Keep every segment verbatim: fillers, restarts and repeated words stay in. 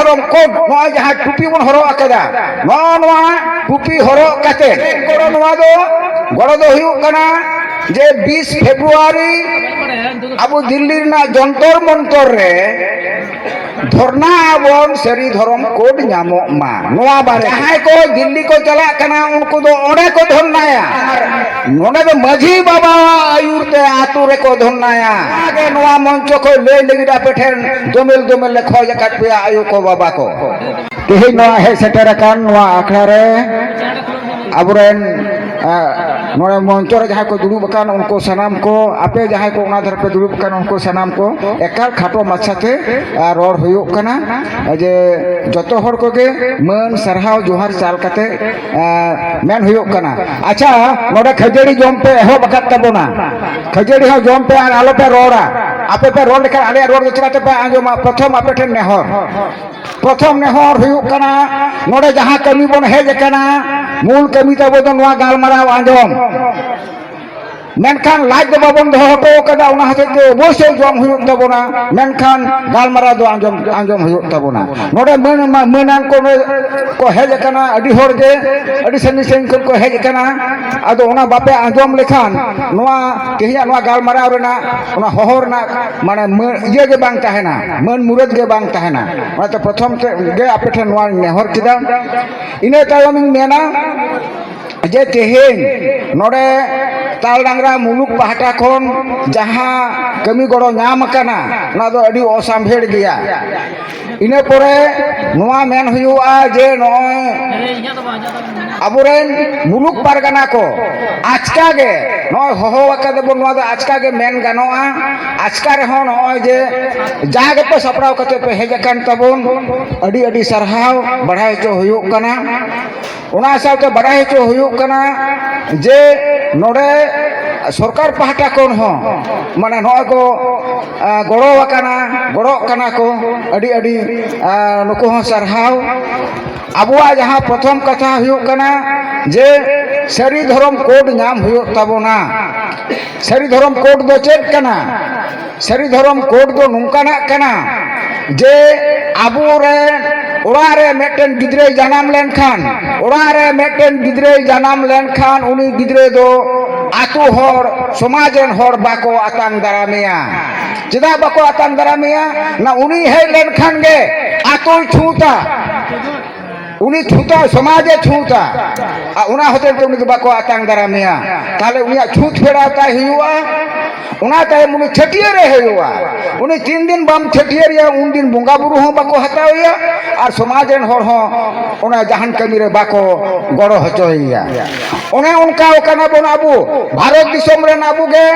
ᱫᱷᱚᱨᱚᱢ ᱠᱳᱰ, ᱱᱚᱜᱼᱚᱭ ᱡᱟᱦᱟᱸ ᱴᱩᱯᱤ ᱵᱚᱱ ᱦᱚᱨᱚᱜ ᱟᱠᱟᱫᱟ, ᱱᱚᱜᱼᱚ ᱱᱚᱣᱟ ᱴᱩᱯᱤ ᱦᱚᱨᱚᱜ ᱠᱟᱛᱮ ᱜᱚᱲᱚ, ᱱᱚᱣᱟ ᱫᱚ, ᱜᱚᱲᱚ ᱫᱚ ᱦᱩᱭᱩᱜ ᱠᱟᱱᱟ ᱡᱮ ᱵᱤᱥ ᱯᱷᱮᱵᱽᱨᱩᱣᱟᱨᱤ ᱟᱵᱚ ᱫᱤᱞᱞᱤ ᱨᱮᱱᱟᱜ ᱡᱚᱱᱛᱚᱨ ᱢᱚᱱᱛᱚᱨ ᱨᱮ ᱫᱷᱚᱨᱱᱟ ᱟᱵᱚᱱ, ᱥᱟᱹᱨᱤ ᱫᱷᱚᱨᱚᱢ ᱠᱳᱰ ᱧᱟᱢᱚᱜ ᱢᱟ᱾ ᱱᱚᱣᱟ ᱵᱟᱨᱮ ᱡᱟᱦᱟᱸᱭ ᱠᱚ ᱫᱤᱞᱞᱤ ᱠᱚ ᱪᱟᱞᱟᱜ ᱠᱟᱱᱟ, ᱩᱱᱠᱩ ᱫᱚ ᱚᱸᱰᱮ ᱠᱚ ᱫᱷᱚᱨᱱᱟᱭᱟ᱾ ᱟᱨ ᱱᱚᱰᱮ ᱫᱚ ᱢᱟᱹᱡᱷᱤ ᱵᱟᱵᱟᱣᱟᱜ ᱟᱹᱭᱩᱨ ᱛᱮ ᱟᱹᱛᱩ ᱨᱮᱠᱚ ᱫᱷᱚᱨᱱᱟᱭᱟ᱾ ᱚᱱᱟᱜᱮ ᱱᱚᱣᱟ ᱢᱚᱧᱪᱚ ᱠᱷᱚᱱ ᱞᱟᱹᱭ ᱞᱟᱹᱜᱤᱫ ᱟᱯᱮ ᱴᱷᱮᱱ ᱫᱚᱢᱮᱞ ᱫᱚᱢᱮᱞ ᱞᱮ ᱠᱷᱚᱡ ᱟᱠᱟᱫ ᱯᱮᱭᱟ, ᱟᱭᱳ ᱠᱚ, ᱵᱟᱵᱟ ᱠᱚ᱾ ᱛᱮᱦᱮᱧ ᱱᱚᱣᱟ ᱦᱮᱡ ᱥᱮᱴᱮᱨ ᱟᱠᱟᱱ ᱱᱚᱣᱟ ᱟᱠᱷᱲᱟ ᱨᱮ ᱟᱵᱚᱨᱮᱱ, ᱟ, ᱱᱚᱰᱮ ᱢᱚᱧᱪᱚ ᱨᱮ ᱡᱟᱦᱟᱸᱭ ᱠᱚ ᱫᱩᱲᱩᱵ ᱟᱠᱟᱱ, ᱩᱱᱠᱩ ᱥᱟᱱᱟᱢ ᱠᱚ, ᱟᱯᱮ ᱡᱟᱦᱟᱸᱭ ᱠᱚ ᱚᱱᱟ ᱫᱷᱟᱨᱮ ᱯᱮ ᱫᱩᱲᱩᱵ ᱟᱠᱟᱱ, ᱩᱱᱠᱩ ᱥᱟᱱᱟᱢ ᱠᱚ ᱮᱠᱟᱞ ᱠᱷᱟᱴᱚ ᱢᱟᱪᱷᱟ ᱛᱮ, ᱟ, ᱨᱚᱲ ᱦᱩᱭᱩᱜ ᱠᱟᱱᱟ ᱡᱮ ᱡᱚᱛᱚ ᱦᱚᱲ ᱠᱚᱜᱮ ᱢᱟᱹᱱ, ᱥᱟᱨᱦᱟᱣ, ᱡᱚᱦᱟᱨ ᱪᱟᱞ ᱠᱟᱛᱮ, ᱟ, ᱢᱮᱱ ᱦᱩᱭᱩᱜ ᱠᱟᱱᱟ᱾ ᱟᱪᱪᱷᱟ, ᱱᱚᱰᱮ ᱠᱷᱟᱹᱡᱟᱹᱲᱤ ᱡᱚᱢ ᱯᱮ ᱮᱦᱚᱵ ᱟᱠᱟᱫ ᱛᱟᱵᱚᱱᱟ, ᱠᱷᱟᱹᱡᱟᱹᱲᱤ ᱦᱚᱸ ᱡᱚᱢ ᱯᱮ ᱟᱨ ᱟᱞᱚ ᱯᱮ ᱨᱚᱲᱟ᱾ ᱟᱯᱮ ᱯᱮ ᱨᱚᱲ ᱞᱮᱠᱷᱟᱱ ᱟᱞᱮᱭᱟᱜ ᱨᱚᱲ ᱫᱚ ᱪᱤᱠᱟᱹ ᱛᱮᱯᱮ ᱟᱸᱡᱚᱢᱟ? ᱯᱨᱚᱛᱷᱚᱢ ᱟᱯᱮ ᱴᱷᱮᱱ ᱱᱮᱦᱚᱨ, ᱯᱨᱚᱛᱷᱚᱢ ᱱᱮᱦᱚᱨ ᱦᱩᱭᱩᱜ ᱠᱟᱱᱟ, ᱱᱚᱰᱮ ᱡᱟᱦᱟᱸ ᱠᱟᱹᱢᱤ ᱵᱚᱱ ᱦᱮᱡ ᱟᱠᱟᱱᱟ, ᱢᱩᱞ ᱠᱟᱹᱢᱤ ᱛᱟᱵᱚ ᱫᱚ ᱱᱚᱣᱟ ᱜᱟᱞᱢᱟᱨᱟᱣ ᱟᱸᱡᱚᱢ᱾ ᱢᱮᱱᱠᱷᱟᱱ ᱞᱟᱡ ᱫᱚ ᱵᱟᱵᱚᱱ ᱫᱚᱦᱚ ᱦᱚᱴᱚ ᱟᱠᱟᱫᱟ, ᱚᱱᱟ ᱦᱚᱛᱮᱡ ᱛᱮ ᱚᱵᱚᱥᱥᱳᱭ ᱡᱚᱢ ᱦᱩᱭᱩᱜ ᱛᱟᱵᱚᱱᱟ, ᱢᱮᱱᱠᱷᱟᱱ ᱜᱟᱞᱢᱟᱨᱟᱣ ᱫᱚ ᱟᱸᱡᱚᱢ, ᱟᱸᱡᱚᱢ ᱦᱩᱭᱩᱜ ᱛᱟᱵᱚᱱᱟ᱾ ᱱᱚᱰᱮ ᱢᱟᱹᱱ, ᱢᱟᱹᱱᱟᱱ ᱠᱚ ᱱᱚᱰᱮ ᱠᱚ ᱦᱮᱡ ᱟᱠᱟᱱᱟ, ᱟᱹᱰᱤ ᱦᱚᱲ ᱜᱮ ᱟᱹᱰᱤ ᱥᱟᱺᱜᱤᱧ ᱥᱟᱺᱜᱤᱧ ᱠᱷᱚᱱ ᱠᱚ ᱦᱮᱡ ᱟᱠᱟᱱᱟ᱾ ᱟᱫᱚ ᱚᱱᱟ ᱵᱟᱯᱮ ᱟᱸᱡᱚᱢ ᱞᱮᱠᱷᱟᱱ ᱱᱚᱣᱟ ᱛᱮᱦᱮᱧᱟᱜ ᱱᱚᱣᱟ ᱜᱟᱞᱢᱟᱨᱟᱣ ᱨᱮᱱᱟᱜ ᱚᱱᱟ ᱦᱚᱦᱚ ᱨᱮᱱᱟᱜ ᱢᱟᱱᱮ ᱢᱟᱹ-, ᱤᱭᱟᱹ ᱜᱮ ᱵᱟᱝ ᱛᱟᱦᱮᱱᱟ, ᱢᱟᱹᱱ ᱢᱩᱨᱟᱹᱫ ᱜᱮ ᱵᱟᱝ ᱛᱟᱦᱮᱱᱟ᱾ ᱚᱱᱟᱛᱮ ᱯᱨᱚᱛᱷᱚᱢ ᱛᱮ ᱜᱮ ᱟᱯᱮ ᱴᱷᱮᱱ ᱱᱚᱣᱟᱧ ᱱᱮᱦᱚᱨ ᱠᱮᱫᱟ᱾ ᱤᱱᱟᱹ ᱛᱟᱭᱚᱢ ᱤᱧ ᱢᱮᱱᱟ ᱡᱮ ᱛᱮᱦᱮᱧ ᱱᱚᱰᱮ ᱛᱟᱞᱰᱟᱝᱨᱟ ᱢᱩᱞᱩᱠ ᱯᱟᱦᱴᱟ ᱠᱷᱚᱱ ᱡᱟᱦᱟᱸ ᱠᱟᱹᱢᱤ ᱜᱚᱲᱚ ᱧᱟᱢ ᱟᱠᱟᱱᱟ, ᱚᱱᱟ ᱫᱚ ᱟᱹᱰᱤ ᱚᱥᱟᱢᱵᱷᱮᱲ ᱜᱮᱭᱟ᱾ ᱤᱱᱟᱹ ᱯᱚᱨᱮ ᱱᱚᱣᱟ ᱢᱮᱱ ᱦᱩᱭᱩᱜᱼᱟ ᱡᱮ ᱱᱚᱜᱼᱚᱭ ᱟᱵᱚᱨᱮᱱ ᱢᱩᱞᱩᱠ ᱯᱟᱨᱜᱟᱱᱟ ᱠᱚ ᱟᱪᱠᱟ ᱜᱮ ᱱᱚᱜᱼᱚᱭ ᱦᱚᱦᱚ ᱟᱠᱟᱫᱟ ᱵᱚᱱ, ᱱᱚᱣᱟ ᱫᱚ ᱟᱪᱠᱟ ᱜᱮ ᱢᱮᱱ ᱜᱟᱱᱚᱜᱼᱟ᱾ ᱟᱪᱠᱟ ᱨᱮᱦᱚᱸ ᱱᱚᱜᱼᱚᱭ ᱡᱮ ᱡᱟᱦᱟᱸ ᱜᱮᱯᱮ ᱥᱟᱯᱲᱟᱣ ᱠᱟᱛᱮ ᱯᱮ ᱦᱮᱡ ᱟᱠᱟᱱ ᱛᱟᱵᱚᱱ, ᱟᱹᱰᱤ ᱟᱹᱰᱤ ᱥᱟᱨᱦᱟᱣ ᱵᱟᱲᱟᱭ ᱦᱚᱪᱚ ᱦᱩᱭᱩᱜ ᱠᱟᱱᱟ᱾ ᱚᱱᱟ ᱥᱟᱶᱛᱮ ᱵᱟᱲᱟᱭ ᱦᱚᱪᱚ ᱦᱩᱭᱩᱜ ᱠᱟᱱᱟ ᱡᱮ ᱱᱚᱰᱮ ᱥᱚᱨᱠᱟᱨ ᱯᱟᱦᱴᱟ ᱠᱷᱚᱱ ᱦᱚᱸ, ᱢᱟᱱᱮ, ᱱᱚᱜᱼᱚᱭ ᱠᱚ, ᱟ, ᱜᱚᱲᱚ ᱟᱠᱟᱱᱟ, ᱜᱚᱲᱚᱜ ᱠᱟᱱᱟ ᱠᱚ, ᱟᱹᱰᱤ ᱟᱹᱰᱤ, ᱟ, ᱱᱩᱠᱩ ᱦᱚᱸ ᱥᱟᱨᱦᱟᱣ᱾ ᱟᱵᱚᱣᱟᱜ ᱡᱟᱦᱟᱸ ᱯᱨᱚᱛᱷᱚᱢ ᱠᱟᱛᱷᱟ ᱦᱩᱭᱩᱜ ᱠᱟᱱᱟ ᱡᱮ ᱥᱟᱹᱨᱤ ᱫᱷᱚᱨᱚᱢ ᱠᱳᱰ ᱧᱟᱢ ᱦᱩᱭᱩᱜ ᱛᱟᱵᱚᱱᱟ᱾ ᱥᱟᱹᱨᱤ ᱫᱷᱚᱨᱚᱢ ᱠᱳᱰ ᱫᱚ ᱪᱮᱫ ᱠᱟᱱᱟ? ᱥᱟᱹᱨᱤ ᱫᱷᱚᱨᱚᱢ ᱠᱳᱰ ᱫᱚ ᱱᱚᱝᱠᱟᱱᱟᱜ ᱠᱟᱱᱟ ᱡᱮ ᱟᱵᱚᱨᱮᱱ ᱚᱲᱟᱜ ᱨᱮ ᱢᱤᱫᱴᱮᱱ ᱜᱤᱫᱽᱨᱟᱹᱭ ᱡᱟᱱᱟᱢ ᱞᱮᱱᱠᱷᱟᱱ, ᱚᱲᱟᱜ ᱨᱮ ᱢᱤᱫᱴᱮᱱ ᱜᱤᱫᱽᱨᱟᱹᱭ ᱡᱟᱱᱟᱢ ᱞᱮᱱᱠᱷᱟᱱ ᱩᱱᱤ ᱜᱤᱫᱽᱨᱟᱹ ᱫᱚ ᱟᱛᱳ ᱦᱚᱲ, ᱥᱚᱢᱟᱡᱽ ᱨᱮᱱ ᱦᱚᱲ ᱵᱟᱠᱚ ᱟᱛᱟᱝ ᱫᱟᱨᱟᱢᱮᱭᱟ᱾ ᱪᱮᱫᱟᱜ ᱵᱟᱠᱚ ᱟᱛᱟᱝ ᱫᱟᱨᱟᱢᱮᱭᱟ? ᱱᱟ ᱩᱱᱤ ᱦᱮᱡ ᱞᱮᱱᱠᱷᱟᱱ ᱜᱮ ᱟᱛᱳᱭ ᱪᱷᱩᱛᱟ᱾ ᱩᱱᱤ ᱪᱷᱩᱛᱟ, ᱥᱚᱢᱟᱡᱮ ᱪᱷᱩᱛᱟ᱾ ᱟᱨ ᱚᱱᱟ ᱦᱚᱛᱮᱡ ᱛᱮ ᱩᱱᱤ ᱫᱚ ᱵᱟᱠᱚ ᱟᱛᱟᱝ ᱫᱟᱨᱟᱢᱮᱭᱟ᱾ ᱛᱟᱦᱞᱮ ᱩᱱᱤᱭᱟᱜ ᱪᱷᱩᱛ ᱯᱷᱮᱨᱟᱣ ᱛᱟᱭ ᱦᱩᱭᱩᱜᱼᱟ᱾ ᱚᱱᱟ ᱛᱟᱭᱚᱢ ᱩᱱᱤ ᱪᱷᱟᱹᱴᱭᱟᱹᱨᱮ ᱦᱩᱭᱩᱜᱼᱟ᱾ ᱩᱱᱤ ᱛᱤᱱ ᱫᱤᱱ ᱵᱟᱢ ᱪᱷᱟᱹᱴᱭᱟᱹᱨᱮᱭᱟ, ᱩᱱ ᱫᱤᱱ ᱵᱚᱸᱜᱟ ᱵᱩᱨᱩ ᱦᱚᱸ ᱵᱟᱠᱚ ᱦᱟᱛᱟᱣᱮᱭᱟ ᱟᱨ ᱥᱚᱢᱟᱡᱽ ᱨᱮᱱ ᱦᱚᱲ ᱦᱚᱸ ᱚᱱᱟ ᱡᱟᱦᱟᱱ ᱠᱟᱹᱢᱤ ᱨᱮ ᱵᱟᱠᱚ ᱜᱚᱲᱚ ᱦᱚᱪᱚᱭᱮᱭᱟ᱾ ᱚᱱᱮ ᱚᱱᱠᱟ ᱠᱟᱱᱟ ᱵᱚᱱ ᱟᱵᱚ᱾ ᱵᱷᱟᱨᱚᱛ ᱫᱤᱥᱚᱢ ᱨᱮᱱ ᱟᱵᱚ ᱜᱮ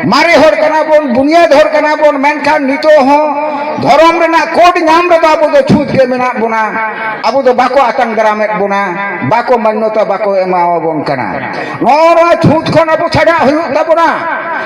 ᱢᱟᱨᱮ ᱦᱚᱲ ᱠᱟᱱᱟ ᱵᱚᱱ, ᱵᱩᱱᱤᱭᱟᱹᱫ ᱦᱚᱲ ᱠᱟᱱᱟ ᱵᱚᱱ, ᱢᱮᱱᱠᱷᱟᱱ ᱱᱤᱛᱚᱜ ᱦᱚᱸ ᱫᱷᱚᱨᱚᱢ ᱨᱮᱱᱟᱜ ᱠᱳᱰ ᱧᱟᱢ ᱨᱮᱫᱚ ᱟᱵᱚ ᱫᱚ ᱪᱷᱩᱛ ᱜᱮ ᱢᱮᱱᱟᱜ ᱵᱚᱱᱟ᱾ ᱟᱵᱚ ᱫᱚ ᱵᱟᱠᱚ ᱟᱛᱟᱝ ᱫᱟᱨᱟᱢᱮᱫ ᱵᱚᱱᱟ, ᱵᱟᱠᱚ ᱢᱟᱱᱱᱚᱛᱟ ᱵᱟᱠᱚ ᱮᱢᱟᱣᱟᱵᱚᱱ ᱠᱟᱱᱟ᱾ ᱱᱚᱜᱼᱚ ᱱᱚᱣᱟ ᱪᱷᱩᱛ ᱠᱷᱚᱱ ᱟᱵᱚ ᱪᱷᱟᱰᱟᱜ ᱦᱩᱭᱩᱜ ᱛᱟᱵᱚᱱᱟ᱾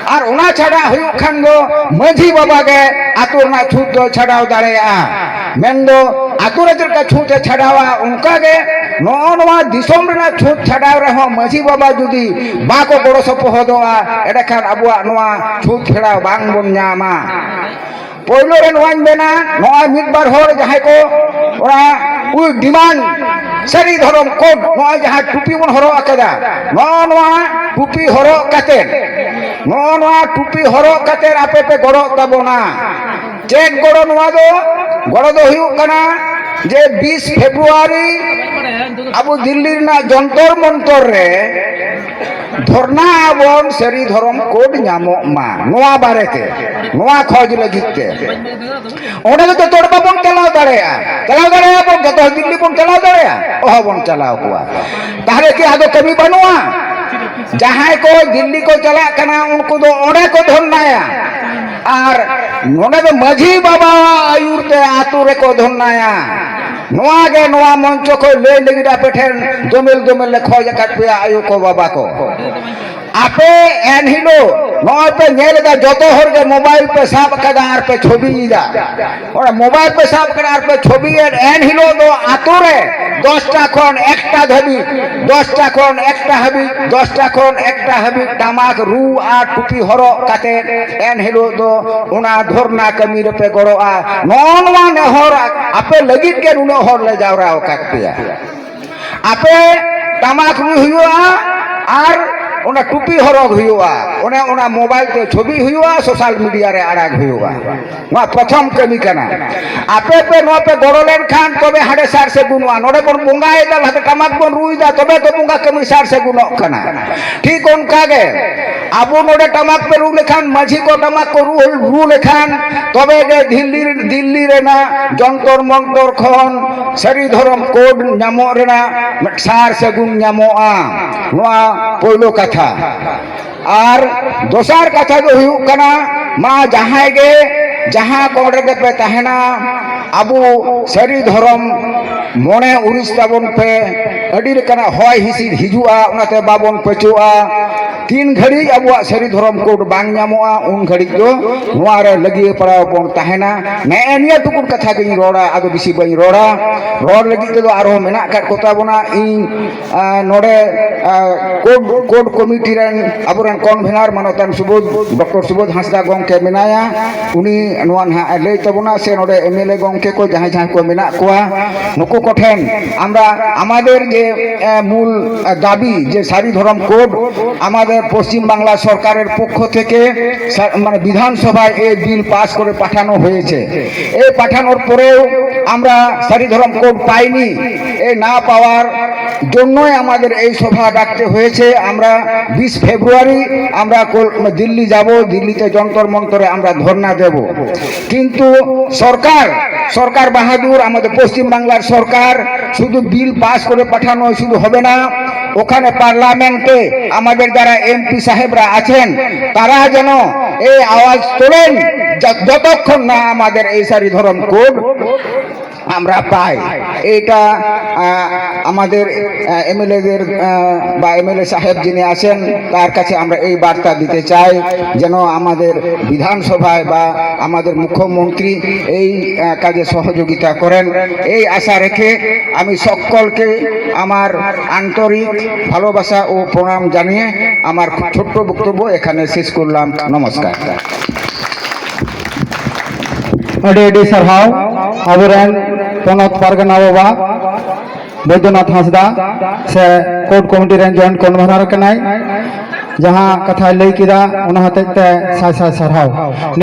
ᱟᱨ ᱚᱱᱟ ᱪᱷᱟᱰᱟᱜ ᱦᱩᱭᱩᱜ ᱠᱷᱟᱱ ᱫᱚ ᱢᱟᱹᱡᱷᱤ ᱵᱟᱵᱟ ᱜᱮ ᱟᱛᱳ ᱨᱮᱱᱟᱜ ᱪᱷᱩᱛ ᱫᱚ ᱪᱷᱟᱰᱟᱣ ᱫᱟᱲᱮᱭᱟᱜᱼᱟ᱾ ᱢᱮᱱᱫᱚ ᱟᱛᱳ ᱨᱮ ᱪᱮᱫ ᱞᱮᱠᱟ ᱪᱷᱩᱛ ᱮ ᱪᱷᱟᱰᱟᱣᱟ, ᱚᱱᱠᱟ ᱜᱮ ᱱᱚᱜᱼᱚ ᱱᱚᱣᱟ ᱫᱤᱥᱚᱢ ᱨᱮᱱᱟᱜ ᱪᱷᱩᱛ ᱪᱷᱟᱰᱟᱣ ᱨᱮᱦᱚᱸ ᱢᱟᱹᱡᱷᱤ ᱵᱟᱵᱟ ᱡᱩᱫᱤ ᱵᱟᱠᱚ ᱜᱚᱲᱚ ᱥᱚᱯᱚᱦᱚᱫᱚᱜᱼᱟ, ᱮᱸᱰᱮᱠᱷᱟᱱ ᱟᱵᱚᱣᱟᱜ ᱱᱚᱣᱟ ᱪᱷᱩᱛ ᱯᱷᱮᱨᱟᱣ ᱵᱟᱝ ᱵᱚᱱ ᱧᱟᱢᱟ᱾ ᱯᱳᱭᱞᱳ ᱨᱮ ᱱᱚᱣᱟᱧ ᱢᱮᱱᱟ, ᱱᱚᱜᱼᱚᱭ ᱢᱤᱫ ᱵᱟᱨ ᱦᱚᱲ ᱡᱟᱦᱟᱸᱭ ᱠᱚ ᱚᱱᱟ ᱩᱭ ᱰᱤᱢᱟᱱᱰ ᱥᱟᱹᱨᱤ ᱫᱷᱚᱨᱚᱢ ᱠᱳᱰ, ᱱᱚᱜᱼᱚᱭ ᱡᱟᱦᱟᱸ ᱴᱩᱯᱤ ᱵᱚᱱ ᱦᱚᱨᱚᱜ ᱟᱠᱟᱫᱟ, ᱱᱚᱜᱼᱚ ᱱᱚᱣᱟ ᱴᱩᱯᱤ ᱦᱚᱨᱚᱜ ᱠᱟᱛᱮ, ᱱᱚᱜᱼᱚ ᱱᱚᱣᱟ ᱴᱩᱯᱤ ᱦᱚᱨᱚᱜ ᱠᱟᱛᱮ ᱟᱯᱮ ᱯᱮ ᱜᱚᱲᱚᱜ ᱛᱟᱵᱚᱱᱟ᱾ ᱪᱮᱫ ᱜᱚᱲᱚ ᱱᱚᱣᱟ ᱫᱚ? ᱜᱚᱲᱚ ᱫᱚ ᱦᱩᱭᱩᱜ ᱠᱟᱱᱟ ᱡᱮ ᱵᱤᱥ ᱯᱷᱮᱵᱽᱨᱩᱣᱟᱨᱤ ᱟᱵᱚ ᱫᱤᱞᱞᱤ ᱨᱮᱱᱟᱜ ᱡᱚᱱᱛᱚᱨ ᱢᱚᱱᱛᱚᱨ ᱨᱮ ᱫᱷᱚᱨᱱᱟ ᱟᱵᱚᱱ, ᱥᱟᱹᱨᱤ ᱫᱷᱚᱨᱚᱢ ᱠᱳᱰ ᱧᱟᱢᱚᱜ ᱢᱟ, ᱱᱚᱣᱟ ᱵᱟᱨᱮᱛᱮ, ᱱᱚᱣᱟ ᱠᱷᱚᱡᱽ ᱞᱟᱹᱜᱤᱫ ᱛᱮ᱾ ᱚᱸᱰᱮ ᱫᱚ ᱡᱚᱛᱚ ᱦᱚᱲ ᱵᱟᱵᱚᱱ ᱪᱟᱞᱟᱣ ᱫᱟᱲᱮᱭᱟᱜᱼᱟ᱾ ᱪᱟᱞᱟᱣ ᱫᱟᱲᱮᱭᱟᱜᱼᱟ ᱵᱚᱱ? ᱡᱚᱛᱚ ᱦᱚᱲ ᱫᱤᱞᱞᱤ ᱵᱚᱱ ᱪᱟᱞᱟᱣ ᱫᱟᱲᱮᱭᱟᱜᱼᱟ? ᱚᱦᱚ ᱵᱚᱱ ᱪᱟᱞᱟᱣ ᱠᱚᱜᱼᱟ᱾ ᱛᱟᱦᱞᱮ ᱠᱤ ᱟᱫᱚ ᱠᱟᱹᱢᱤ ᱵᱟᱹᱱᱩᱜᱼᱟ? ᱡᱟᱦᱟᱸᱭ ᱠᱚ ᱫᱤᱞᱞᱤ ᱠᱚ ᱪᱟᱞᱟᱜ ᱠᱟᱱᱟ, ᱩᱱᱠᱩ ᱫᱚ ᱚᱸᱰᱮ ᱠᱚ ᱫᱷᱚᱨᱱᱟᱭᱟ᱾ ᱟᱨ ᱱᱚᱰᱮ ᱫᱚ ᱢᱟᱹᱡᱷᱤ ᱵᱟᱵᱟᱣᱟᱜ ᱟᱹᱭᱩᱨ ᱛᱮ ᱟᱹᱛᱩ ᱨᱮᱠᱚ ᱫᱷᱚᱨᱱᱟᱭᱟ᱾ ᱱᱚᱣᱟ ᱜᱮ ᱱᱚᱣᱟ ᱢᱚᱧᱪᱚ ᱠᱷᱚᱱ ᱞᱟᱹᱭ ᱞᱟᱹᱜᱤᱫ ᱟᱯᱮ ᱴᱷᱮᱱ ᱫᱚᱢᱮᱞ ᱫᱚᱢᱮᱞ ᱞᱮ ᱠᱷᱚᱡ ᱟᱠᱟᱫ ᱯᱮᱭᱟ ᱟᱭᱳ ᱠᱚ ᱵᱟᱵᱟ ᱠᱚ᱾ ᱟᱯᱮ ᱮᱱᱦᱤᱞᱳᱜ ᱱᱚᱜᱼᱚᱭ ᱯᱮ ᱧᱮᱞ ᱮᱫᱟ, ᱡᱚᱛᱚ ᱦᱚᱲ ᱜᱮ ᱢᱳᱵᱟᱭᱤᱞ ᱯᱮ ᱥᱟᱵ ᱟᱠᱟᱫᱟ ᱟᱨ ᱯᱮ ᱪᱷᱚᱵᱤᱭᱮᱫᱟ᱾ ᱚᱱᱟ ᱢᱳᱵᱟᱭᱤᱞ ᱯᱮ ᱥᱟᱵ ᱟᱠᱟᱫᱟ ᱟᱨ ᱯᱮ ᱪᱷᱚᱵᱤᱭᱮᱫ, ᱮᱱ ᱦᱤᱞᱳᱜ ᱫᱚ ᱟᱛᱳ ᱨᱮ ᱫᱚᱥᱴᱟ ᱠᱷᱚᱱ ᱮᱠᱴᱟ ᱫᱷᱟᱹᱵᱤᱡ, ᱫᱚᱥᱴᱟ ᱠᱷᱚᱱ ᱮᱠᱴᱟ ᱦᱟᱹᱵᱤᱡ, ᱫᱚᱥᱴᱟ ᱠᱷᱚᱱ ᱮᱠᱴᱟ ᱦᱟᱹᱵᱤᱡ ᱴᱟᱢᱟᱠ ᱨᱩ ᱟᱨ ᱴᱩᱯᱤ ᱦᱚᱨᱚᱜ ᱠᱟᱛᱮ ᱮᱱ ᱦᱤᱞᱳᱜ ᱫᱚ ᱚᱱᱟ ᱫᱷᱚᱨᱱᱟ ᱠᱟᱹᱢᱤ ᱨᱮᱯᱮ ᱜᱚᱲᱚᱜᱼᱟ᱾ ᱱᱚᱜᱼᱚ ᱱᱚᱣᱟ ᱱᱮᱦᱚᱨ ᱟᱯᱮ ᱞᱟᱹᱜᱤᱫ ᱜᱮ ᱱᱩᱱᱟᱹᱜ ᱦᱚᱲ ᱞᱮ ᱡᱟᱣᱨᱟ ᱟᱠᱟᱫ ᱯᱮᱭᱟ᱾ ᱟᱯᱮ ᱴᱟᱢᱟᱠ ᱨᱩ ᱦᱩᱭᱩᱜᱼᱟ ᱟᱨ ᱚᱱᱟ ᱴᱩᱯᱤ ᱦᱚᱨᱚᱜ ᱦᱩᱭᱩᱜᱼᱟ, ᱚᱱᱮ ᱚᱱᱟ ᱢᱳᱵᱟᱭᱤᱞ ᱛᱮ ᱪᱷᱚᱵᱤ ᱦᱩᱭᱩᱜᱼᱟ, ᱥᱳᱥᱟᱞ ᱢᱤᱰᱤᱭᱟ ᱨᱮ ᱟᱲᱟᱜ ᱦᱩᱭᱩᱜᱼᱟ᱾ ᱱᱚᱣᱟ ᱯᱨᱚᱛᱷᱚᱢ ᱠᱟᱹᱢᱤ ᱠᱟᱱᱟ᱾ ᱟᱯᱮ ᱯᱮ ᱱᱚᱣᱟ ᱯᱮ ᱜᱚᱲᱚ ᱞᱮᱱᱠᱷᱟᱱ ᱛᱚᱵᱮ ᱦᱟᱸᱰᱮ ᱥᱟᱨ ᱥᱟᱹᱜᱩᱱᱚᱜᱼᱟ᱾ ᱱᱚᱰᱮ ᱵᱚᱱ ᱵᱚᱸᱜᱟᱭᱮᱫᱟ, ᱞᱟᱦᱟᱛᱮ ᱴᱟᱢᱟᱠ ᱵᱚᱱ ᱨᱩᱭᱮᱫᱟ, ᱛᱚᱵᱮ ᱛᱚ ᱵᱚᱸᱜᱟ ᱠᱟᱹᱢᱤ ᱥᱟᱨ ᱥᱟᱹᱜᱩᱱᱚᱜ ᱠᱟᱱᱟ᱾ ᱴᱷᱤᱠ ᱚᱱᱠᱟ ᱜᱮ ᱟᱵᱚ ᱱᱚᱰᱮ ᱴᱟᱢᱟᱠ ᱯᱮ ᱨᱩ ᱞᱮᱠᱷᱟᱱ, ᱢᱟᱹᱡᱷᱤ ᱠᱚ ᱴᱟᱢᱟᱠ ᱠᱚ ᱨᱩ, ᱨᱩ ᱞᱮᱠᱷᱟᱱ, ᱛᱚᱵᱮ ᱜᱮ ᱫᱤᱞᱞᱤ, ᱫᱤᱞᱞᱤ ᱨᱮᱱᱟᱜ ᱡᱚᱱᱛᱚᱨ ᱢᱚᱱᱛᱚᱨ ᱠᱷᱚᱱ ᱥᱟᱹᱨᱤ ᱫᱷᱚᱨᱚᱢ ᱠᱳᱰ ᱧᱟᱢᱚᱜ ᱨᱮᱱᱟᱜ ᱢᱤᱫ ᱥᱟᱨ ᱥᱟᱹᱜᱩᱱ ᱧᱟᱢᱚᱜᱼᱟ᱾ ᱱᱚᱣᱟ ᱯᱳᱭᱞᱳ ᱠᱟᱛᱷᱟ᱾ ᱟᱨ ᱫᱚᱥᱟᱨ ᱠᱟᱛᱷᱟ ᱫᱚ ᱦᱩᱭᱩᱜ ᱠᱟᱱᱟ, ᱢᱟ ᱡᱟᱦᱟᱸᱭ ᱜᱮ ᱡᱟᱦᱟᱸ ᱠᱚᱬ ᱨᱮᱜᱮ ᱯᱮ ᱛᱟᱦᱮᱱᱟ, ᱟᱵᱚ ᱥᱟᱹᱨᱤ ᱫᱷᱚᱨᱚᱢ ᱢᱚᱱᱮ ᱩᱨᱤᱥ ᱛᱟᱵᱚᱱ ᱯᱮ᱾ ᱟᱹᱰᱤ ᱞᱮᱠᱟᱱᱟᱜ ᱦᱚᱭ ᱦᱤᱸᱥᱤᱫ ᱦᱤᱡᱩᱜᱼᱟ, ᱚᱱᱟᱛᱮ ᱵᱟᱵᱚᱱ ᱯᱟᱹᱪᱟᱹᱜᱼᱟ᱾ ᱛᱤᱱ ᱜᱷᱟᱹᱲᱤᱡ ᱟᱵᱚᱣᱟᱜ ᱥᱟᱹᱨᱤ ᱫᱷᱚᱨᱚᱢ ᱠᱳᱰ ᱵᱟᱝ ᱧᱟᱢᱚᱜᱼᱟ, ᱩᱱ ᱜᱷᱟᱹᱲᱤᱡ ᱫᱚ ᱱᱚᱣᱟ ᱨᱮ ᱞᱟᱹᱜᱤᱭᱟᱹ ᱯᱟᱲᱟᱣ ᱵᱚᱱ ᱛᱟᱦᱮᱱᱟ᱾ ᱱᱮᱜᱼᱮ ᱱᱤᱭᱟᱹ ᱴᱩᱠᱩᱱ ᱠᱟᱛᱷᱟ ᱜᱤᱧ ᱨᱚᱲᱟ, ᱟᱫᱚ ᱵᱮᱥᱤ ᱵᱟᱹᱧ ᱨᱚᱲᱟ᱾ ᱨᱚᱲ ᱞᱟᱹᱜᱤᱫ ᱛᱮᱫᱚ ᱟᱨᱦᱚᱸ ᱢᱮᱱᱟᱜ ᱟᱠᱟᱫ ᱠᱚᱛᱟ ᱵᱚᱱᱟ᱾ ᱤᱧ ᱟᱨ ᱱᱚᱰᱮ, ᱟᱨ ᱠᱳᱰ, ᱠᱳᱰ ᱠᱚᱢᱤᱴᱤ ᱨᱮᱱ ᱟᱵᱚᱨᱮᱱ ᱠᱚᱱᱵᱷᱮᱱᱟᱨ ᱢᱟᱱᱚᱛᱟᱱ ᱥᱩᱵᱳᱫᱷ, ᱰᱚᱠᱴᱚᱨ ᱥᱩᱵᱳᱫᱷ ᱦᱟᱸᱥᱫᱟ ᱜᱚᱢᱠᱮ ᱢᱮᱱᱟᱭᱟ, ᱩᱱᱤ ᱱᱚᱣᱟ ᱱᱟᱦᱟᱜ ᱮ ᱞᱟᱹᱭ ᱛᱟᱵᱚᱱᱟ, ᱥᱮ ᱱᱚᱰᱮ ᱮᱢ ᱮᱞ ᱮ ᱜᱚᱢᱠᱮ ᱠᱚ ᱡᱟᱦᱟᱸᱭ ᱡᱟᱦᱟᱸᱭ ᱠᱚ ᱢᱮᱱᱟᱜ ᱠᱚᱣᱟ, ᱱᱩᱠᱩ ᱠᱚᱴᱷᱮᱱ ᱟᱢᱨᱟ ᱟᱢᱟᱫᱮᱨ ᱡᱮ, ᱮ, ᱢᱩᱞ, ᱮ, ᱫᱟᱵᱤ ᱡᱮ ᱥᱟᱹᱨᱤ ᱫᱷᱚᱨᱚᱢ ᱠᱳᱰ ᱟᱢᱟᱫᱮᱨ ᱯᱚᱥᱪᱤᱢ ᱵᱟᱝᱞᱟ ᱥᱚᱨᱠᱟᱨᱮᱨ ᱯᱚᱠᱠᱷᱚ ᱛᱷᱮᱠᱮ ᱥᱟ-, ᱢᱟᱱᱮ ᱵᱤᱫᱷᱟᱱ ᱥᱚᱵᱷᱟᱭ ᱮ ᱵᱤᱞ ᱯᱟᱥ ᱠᱚᱨᱮ ᱯᱟᱴᱷᱟᱱᱳ ᱦᱚᱭᱮᱪᱷᱮ। এই পাঠানোর পরেও আমরা সারি ধরম কোড পাইনি। এই না পাওয়ার জন্যই আমাদের এই সভা ডাকতে হয়েছে। আমরা বিশ ফেব্রুয়ারি আমরা কল-, দিল্লি যাব, দিল্লিতে যন্তর মন্তরে আমরা ধর্ণা দেব। কিন্তু সরকার, সরকার বাহাদুর, আমাদের পশ্চিমবাংলার সরকার শুধু বিল পাস করে পাঠানো শুধু হবে না, ওখানে পার্লামেন্টে আমাদের যারা এমপি সাহেবরা আছেন, তারা যেন এই আওয়াজ তোলেন, যা-, যতক্ষণ না আমাদের এই সারি ধরম কোড আমরা পাই। এটা আহ, আমাদের এমএলএদের বা এমএলএ সাহেব যিনি আছেন, তার কাছে আমরা এই বার্তা দিতে চাই, যেন আমাদের বিধানসভায় বা আমাদের মুখ্যমন্ত্রী এই আহ, কাজে সহযোগিতা করেন। এই আশা রেখে আমি সকলকে আমার আন্তরিক ভালোবাসা ও প্রণাম জানিয়ে আমার ছোট্ট বক্তব্য এখানে শেষ করলাম। নমস্কার। ᱟᱹᱰᱤ ᱟᱹᱰᱤ ᱥᱟᱨᱦᱟᱣ ᱟᱵᱚᱨᱮᱱ ᱯᱚᱱᱚᱛ ᱯᱟᱨᱜᱟᱱᱟ ᱵᱟᱵᱟ ᱵᱳᱭᱫᱚᱱᱟᱛᱷ ᱦᱟᱸᱥᱫᱟ ᱥᱮ ᱠᱳᱨᱴ ᱠᱚᱢᱤᱴᱤ ᱨᱮᱱ ᱡᱚᱭᱮᱱᱴ ᱠᱚᱱᱵᱷᱮᱱᱟᱨ ᱠᱟᱱᱟᱭ᱾ ᱡᱟᱦᱟᱸ ᱠᱟᱛᱷᱟᱭ ᱞᱟᱹᱭ ᱠᱮᱫᱟ, ᱚᱱᱟ ᱦᱚᱛᱮᱡ ᱛᱮ ᱥᱟᱭ ᱥᱟᱭ ᱥᱟᱨᱦᱟᱣ᱾